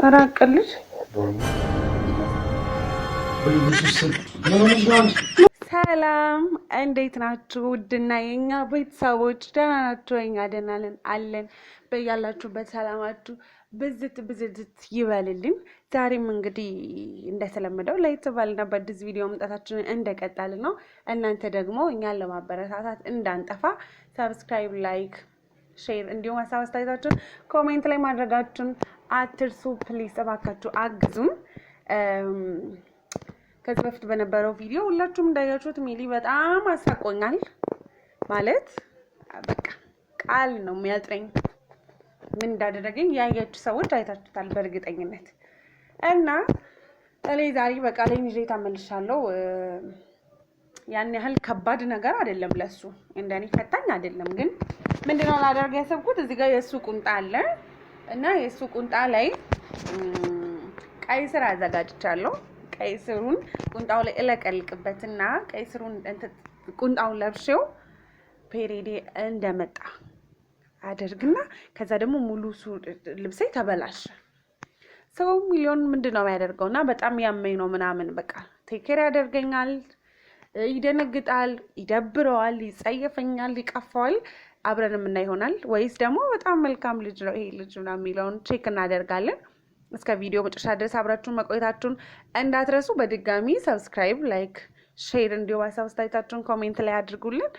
ኧረ አቅልሽ። ሰላም እንዴት ናችሁ? ውድና የኛ ቤተሰቦች ደህና ናችሁ? እኛ ደህና ነን አለን። በያላችሁበት ሰላማችሁ ብዝት ብዝት ይበልልን። ዛሬም እንግዲህ እንደተለመደው ለየት ባለና በአዲስ ቪዲዮ መምጣታችንን እንደቀጠልን ነው። እናንተ ደግሞ እኛን ለማበረታታት እንዳንጠፋ subscribe፣ like፣ share እንዲሁም ሀሳብ አስተያየታችሁን comment ላይ ማድረጋችሁን አትርሱ። Please እባካችሁ አግዙን። ከዚህ በፊት በነበረው ቪዲዮ ሁላችሁም እንዳያችሁት ሚሊ በጣም አሳቆኛል። ማለት በቃ ቃል ነው የሚያጥረኝ። ምን እንዳደረገኝ ያያችሁ ሰዎች አይታችሁታል በእርግጠኝነት። እና እኔ ዛሬ በቃ ላይ ይዤ ተመልሻለሁ። ያን ያህል ከባድ ነገር አይደለም ለሱ፣ እንደኔ ፈታኝ አይደለም። ግን ምንድነው ላደርግ ያሰብኩት እዚህ ጋር የእሱ ቁንጣ አለ እና የእሱ ቁንጣ ላይ ቀይ ስር አዘጋጅቻለሁ። ቀይ ስሩን ቁንጣው ላይ እለቀልቅበትና ቀይ ስሩን ቁንጣውን ለብሼው period ኤ እንደመጣ አደርግና ከዛ ደግሞ ሙሉ ልብሴ ተበላሸ። ሰው ሚሊዮን ምንድን ነው የሚያደርገው? እና በጣም ያመኝ ነው ምናምን በቃ take care ያደርገኛል፣ ይደነግጣል፣ ይደብረዋል፣ ይጸየፈኛል፣ ይቀፋዋል። አብረን የምናይ ይሆናል። ወይስ ደግሞ በጣም መልካም ልጅ ነው ይሄ ልጅ ምናምን የሚለውን check እናደርጋለን። እስከ ቪዲዮ መጨረሻ ድረስ አብራችሁን መቆየታችሁን እንዳትረሱ። በድጋሚ subscribe፣ like፣ share እንዲሁም ሀሳብ አስተያየታችሁን comment ላይ አድርጉልን።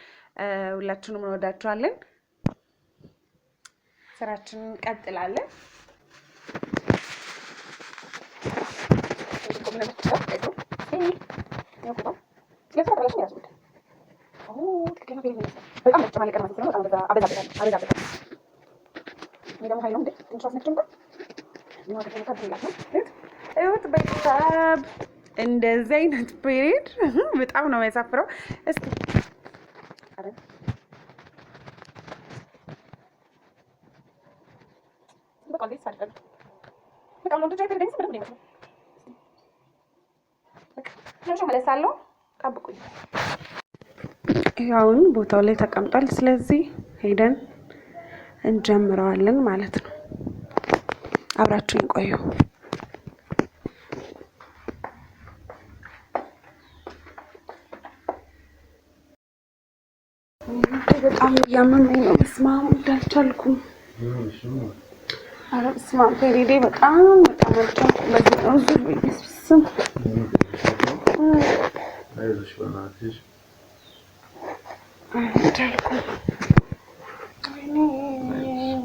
ሁላችሁንም እንወዳችኋለን። ስራችንን እንቀጥላለን። እዩት ቤተሰብ፣ እንደዚህ አይነት period በጣም ነው የሚያሳፍረው። እስኪ መለሳለሁ። ጠብቁኝ። አሁን ቦታው ላይ ተቀምጧል። ስለዚህ ሄደን እንጀምረዋለን ማለት ነው። አብራችሁን ቆዩ። በጣም እያመመኝ ነው። በስመ አብ እንዳልቻልኩም። ኧረ በስመ አብ period ኤ በጣም በጣም አልቻልኩም። በዚህ ነው ዙር በኢየሱስ አልቻልኩም። ወይኔ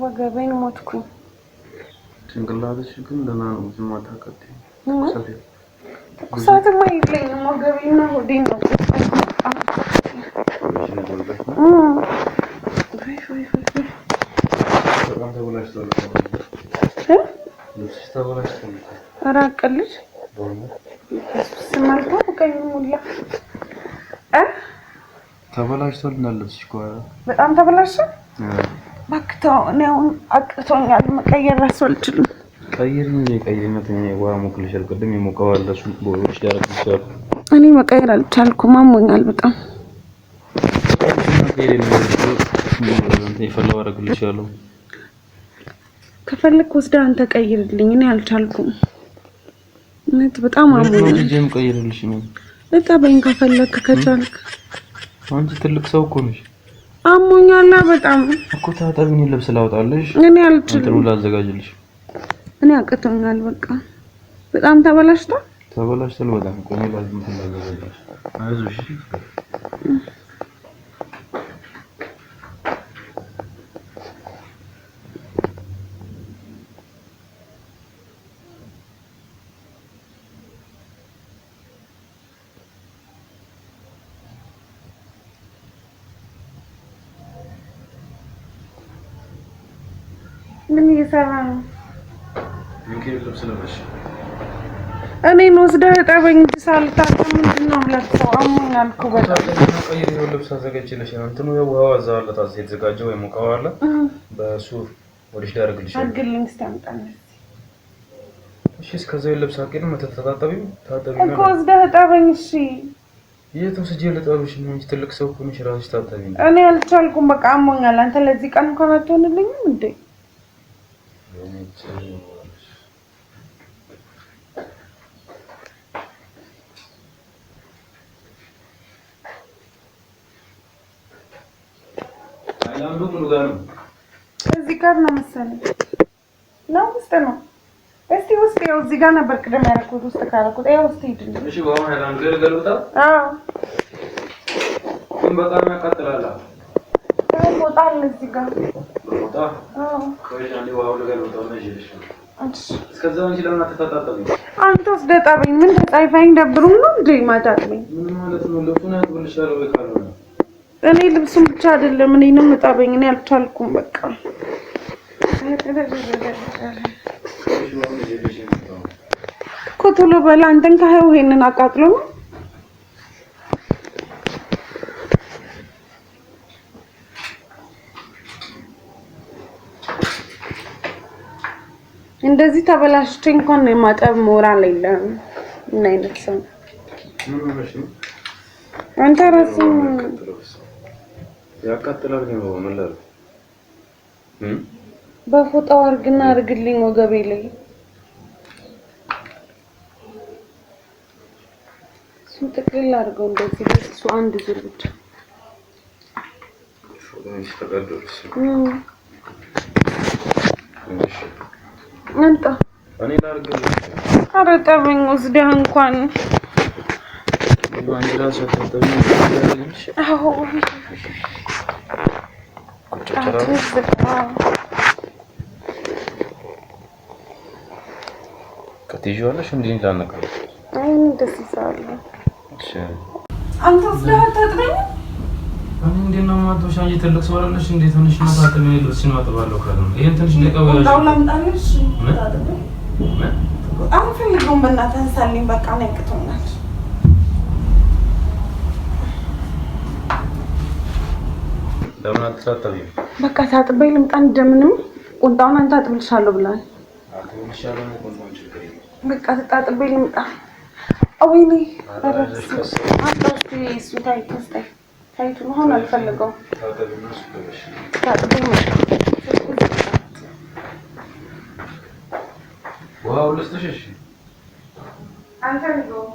ወገቤን ሞትኩኝ። ጭንቅላትሽ ግን ደህና ነው። ብዙም አታቃጥይም። ትኩሳትማ የለኝም። ወገቤና ሆዴን ነው። ኧረ አቅልሽ አልታወቀኝም ሁላ ተበላሽቷል። እና ልብስሽ እኮ በጣም ተበላሸ። እባክህ ተው። እኔ አሁን አቅቶኛል፣ መቀየር እራሱ አልችልም። ቀይሪኝ፣ ቀይሪኝ። ውሃ ሞቅልሻል። ቅድም የሞቀው አለ እሱን ቦሎች ያደርግልሻል። እኔ መቀየር አልቻልኩም፣ አሞኛል በጣም። የፈላው አደርግልሻለሁ። ከፈለክ ወስደህ አንተ ቀይርልኝ፣ እኔ አልቻልኩም። እውነት በጣም አሞኛል። ቀይርልሽ ነው። እጠበኝ ከፈለክ ከቻልክ። አንቺ ትልቅ ሰው እኮ ነሽ። አሞኛል በጣም እኮ ታጠቢ። እኔ ልብስ ላውጣልሽ። እኔ አልችልም። እንትኑ ላዘጋጅልሽ። እኔ አቅቶኛል። በቃ በጣም ተበላሽቷል። ተበላሽቷል በጣም። ቆሜ ላዘጋጅልሽ። አይዞሽ። ምን እየሰራ ነው? ልብስ ለበሽ። እኔን ወስደህ እጠበኝ እንጂ ሳልታጠብ ምንድን ነው የምለብሰው? አሞኛል እኮ በጣም። ልብስ አዘጋጅቼልሽ ነው። እንትኑ ውሃው እዛ አለ የተዘጋጀው ወይ ሞቀው አለ። በሱ ወደሽ ላደርግልሽ። አድርግልኝ እስኪ አምጣኝ። እሺ፣ እስከዚያው ልብስ አቂል መተታጠቢው ታጠቢ እኮ ወስደህ እጠበኝ። እሺ፣ የት ወስጄ ልጠብሽ? ነው እንጂ ትልቅ ሰው እኮ ነሽ፣ እራስሽ ታጠቢ። እኔ አልቻልኩም፣ በቃ አሞኛል። አንተ ለዚህ ቀን እንኳን አትሆንልኝም እንዴ? ሃይላንዱ ምኑ ጋር ነው? እዚህ ጋር ነው መሰለኝ። ነው ውስጥ ነው። እስቲ ውስጥ ያው እዚህ ጋር ነበር ቅድም ያደረኩት ውስጥ ካደረኩት ያው ውስጥ ሂድልኝ። እሺ ውሃውን ሃይላንዱ ላይ ልገልብጠው? አዎ ግን በጣም ያቃጥላል። ያው ፎጣ አለ እዚህ ጋር። በፎጣ አዎ ቆይ አንዴ ውሃውን ልገልብጠውና ይዤልሽ ነው። እሺ እስከዛው አንቺ ለምን አትታጣጠቢም? አንተ ወስደህ እጠበኝ። ምን ተጻይፋኝ ደብሩም ነው እንዴ ማታጥበኝ? ምን ማለት ነው? ልብሱን ያጥብልሻለሁ ወይ ካልሆነ እኔ ልብሱን ብቻ አይደለም እኔንም እጠበኝ። እኔ አልቻልኩም በቃ። እሺ ውሃውን ይዤልሽ የመጣሁት እኮ ቶሎ በላ። አንተን ካየው ይሄንን አቃጥሎ ነው። እንደዚህ ተበላሽቼ እንኳን የማጠብ ሞራል የለም። ምን አይነት ሰው ነው? ምን ሆነሽ ነው? አንተ ራስህ ያቃጥላል ግን ውሃው ምን ላድርግ? በፎጣው አድርግና አድርግልኝ ወገቤ ላይ። እሱን ጥቅልል አድርገው እንደዚህ በሱ አንድ ዙር ብቻ። እም አንጣ እኔ ላድርግልሽ። ኧረ ጠበኝ ወስደህ እንኳን። አንቺ እራስሽ አታጠቢም? ላድርግልሽ? አዎ ቁጭ ብቻ ትይዤዋለሽ እንዴ? ላነቃው። አይ ደስ ይላል። እሺ አንተ ወስደህ አታጥበኝም? እኔ እንዴት ነው የማጥብሽ? አንቺ ትልቅ ሰው አይደለሽ? እንዴት ሆነሽ ነው ታጥቢ? እኔ ልብስሽን አጥባለሁ ካልሆነ ይሄን ትንሽ ደቂቃ ወይ ቁንጣውን ላምጣልሽ? ምን? ታጥቤ ምን? አልፈልገውም። በእናትህ አንሳልኝ። በቃ እኔ አቅቶኛል። ለምን አትታጠቢም? በቃ ታጥቤ ልምጣ እንደምንም። ቁንጣውን አንተ አጥብልሻለሁ ብለሃል። አጥብልሻለሁ። ቁንጣውን ችግር የለም። በቃ ተጣጥቤ ልምጣ። ወይኔ ኧረ አይዞሽ፣ ቀስ አንተ እስኪ እሱ tight ኡን ስጠኝ። tight ኡን አሁን አልፈልገውም። ታጠቢና እሱ ልበሽ። ታጥቤ ልምጣ። ውሃውን ልስጥሽ? እሺ አልፈልገውም።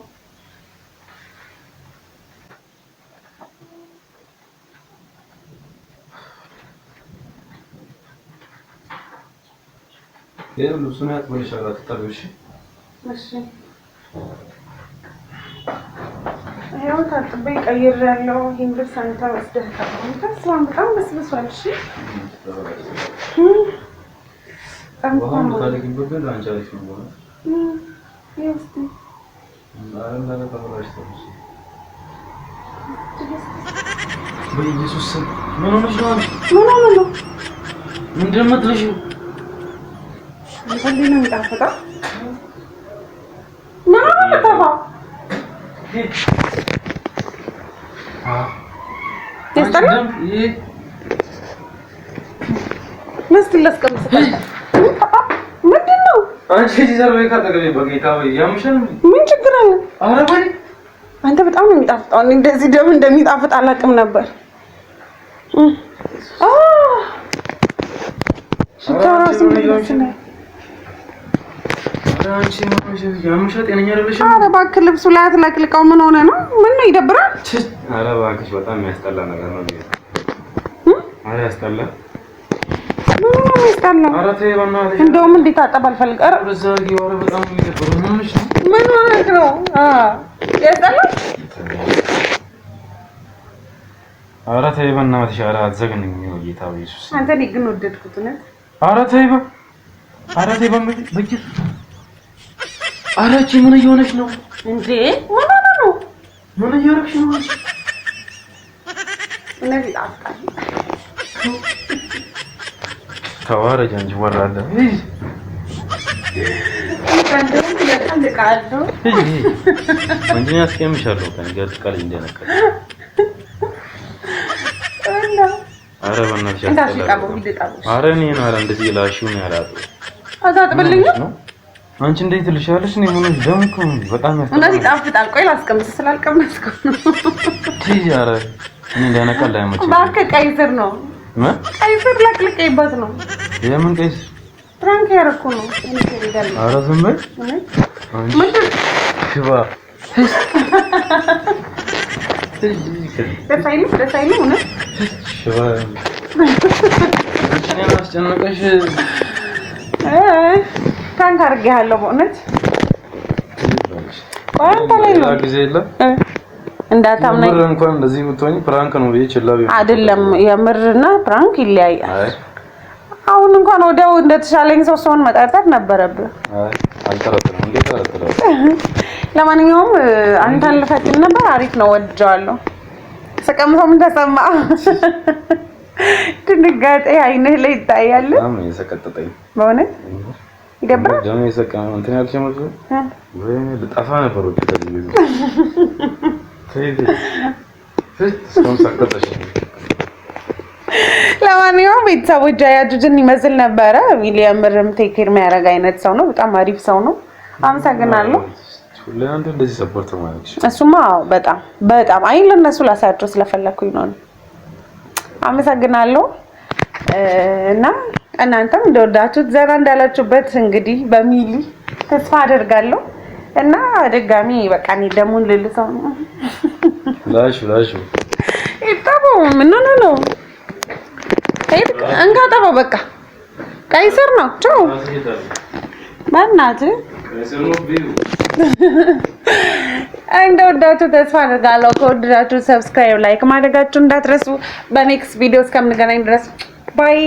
ይኸው ልብሱን ያጥብልሻል። አትታጠቢው። እሺ እሺ ይኸው ታጥቤ ቀይሬያለሁ። ይሄን ልብስ አንተ ወስደህ ታጥበው። በስመ አብ በጣም በስብሷል። እሺ በጣም እኮ ውሃውን ነው። ብታደርጊበት ግን ለአንቺ አሪፍ ነው። በእውነት ይኸው እስኪ ኧረ እንዳለ ተበላሽቷል። እሱ በኢየሱስ ስም ምን ሆነሽ ነው አንቺ? ምን ሆነ ነው? ምንድን ነው የምትልሺው? አንተ እንዴት ነው የሚጣፍጠው? ምን ሆነ ነው የምትተፋው? ያስጠላል። እስኪ ላስቀምጥ። ምንድን ነው? አንቺ እዚህ ዘር በይ ካጠገቤ በጌታ ወይ ያምሻል እንዴ? ምን ችግር አለ? ኧረ በይ አንተ በጣም ነው የሚጣፍጠው። እኔ እንደዚህ ደም እንደሚጣፍጥ አላውቅም ነበር። ሽታው ራሱ እንዴት ደስ ይላል። ኧረ አንቺ ምን ሆነሽ? ያምሻል? ጤነኛ አይደለሽም። ኧረ እባክህ ልብሱ ላይ አትለቅልቀው። ምን ሆነ ነው? ምን ነው ይደብራል? ኧረ እባክሽ በጣም የሚያስጠላ ነገር ነው። ኧረ ያስጠላል። ምን ነው የሚያስጠላው? ኧረ ተይ በእናትሽ። እንደውም እንዲታጠብ አልፈልግም። ኧረ በዛ አድርጊው። ኧረ በጣም ነው የሚደብረው። ምን ሆነሽ ነው? ምን ሆነህ ነው? ያስጠላል። ኧረ ተይ በእናትሽ። ኧረ አትዘግንኝ በጌታ በኢየሱስ። አንተ እኔ ግን ወደድኩት እውነት። ኧረ ተይ ኧረ ተይ በኢየሱስ። ኧረ አንቺ ምን እየሆነሽ ነው እንዴ? ምን ሆነህ ነው? ምን እያደረግሽ ነው አንቺ? እውነት ይጣፍጣል። ተዋረጅ አንቺ ወራዳ። እንደውም እለቀልቃለሁ። አንቺን አስቀይምሻለሁ። ከእኔ ጋር ትቃለጅ እንዳይነካሽ። እና ኧረ በእናትሽ እንዳሽ ያስጠላል። ጣበው ሂድ ጣበው። ኧረ እኔ ነው ኧረ እንደዚህ ላሽው ነው ያላጥበው አታጥብልኝም? ነው አንቺ እንዴት ትልሻለሽ? እኔ ምን ደም እኮ ነው በጣም እውነት ያስጠላል። ይጣፍጣል። ቆይ ላስቀምስ ስላልቀመስኩ ነው። ትይ ኧረ እኔ እንዳይነካ እንዳይመቸኝ። እባክህ ቀይ ስር ነው ምን ቀይ ስር ለቅልቄበት ነው። የምን ቀይ ስር? Prank ያደረኩ ነው። ኧረ ዝም በይ ምንድን ሽባ። ደስ አይልም? ደስ አይልም? እውነት ሽባ አንቺ እኔን አስጨነቀሽ። Prank አድርጌሃለሁ በእውነት። ቆይ አንተ ላይ ነው ሌላ ጊዜ የለም እንዳታምናኝ። የምር እንኳን እንደዚህ ብትሆኝ prank ነው ብዬ ችላ ቢሆን አይደለም፣ የምርና prank ይለያያል። አይ አሁን እንኳን ወዲያው እንደተሻለኝ ሰው ሰውን መጠርጠር ነበረብህ። አይ አልጠረጥርም። እንዴት እጠረጥራለሁ? ለማንኛውም አንተን ልፈትን ነበር። አሪፍ ነው፣ ወድጀዋለሁ። ስቀምሰው ምን ተሰማ? ድንጋጤ አይንህ ላይ ይታያል። በጣም ነው የሰቀጠጠኝ። በእውነት ይደብራል። ደግሞ የሰቀ እንትን ያልሽ መስሎኝ ወይኔ ልጠፋ ነበር ወደ ከዚህ ቤት። ተይ ተይ ተይ፣ እስካሁን ሰቀጠሽ። ለማንኛውም ቤተሰቦች ያያችሁትን ይመስል ነበረ። ዊሊያም ብርም take care የሚያደርግ አይነት ሰው ነው። በጣም አሪፍ ሰው ነው። አመሰግናለሁ። ሁሌ አንተ እንደዚህ support ማለት እሱማ አዎ፣ በጣም በጣም አይ ለእነሱ ላሳያቸው ስለፈለኩኝ ነው። አመሰግናለሁ። እና እናንተም እንደወዳችሁት ዘና እንዳላችሁበት እንግዲህ በሚሊ ተስፋ አደርጋለሁ። እና ድጋሚ በቃ እኔ ደሙን ልልሰው ነው። ላሽ ላሽ ይጠበው ምን ነው ነው እንካጠበው በቃ ቀይ ስር ነው። ቻው በእናትህ እንደወዳችሁ ተስፋ አድርጋለሁ። ከወደዳችሁ subscribe፣ like ማድረጋችሁ እንዳትረሱ። በ next ቪዲዮ እስከምንገናኝ ድረስ bye።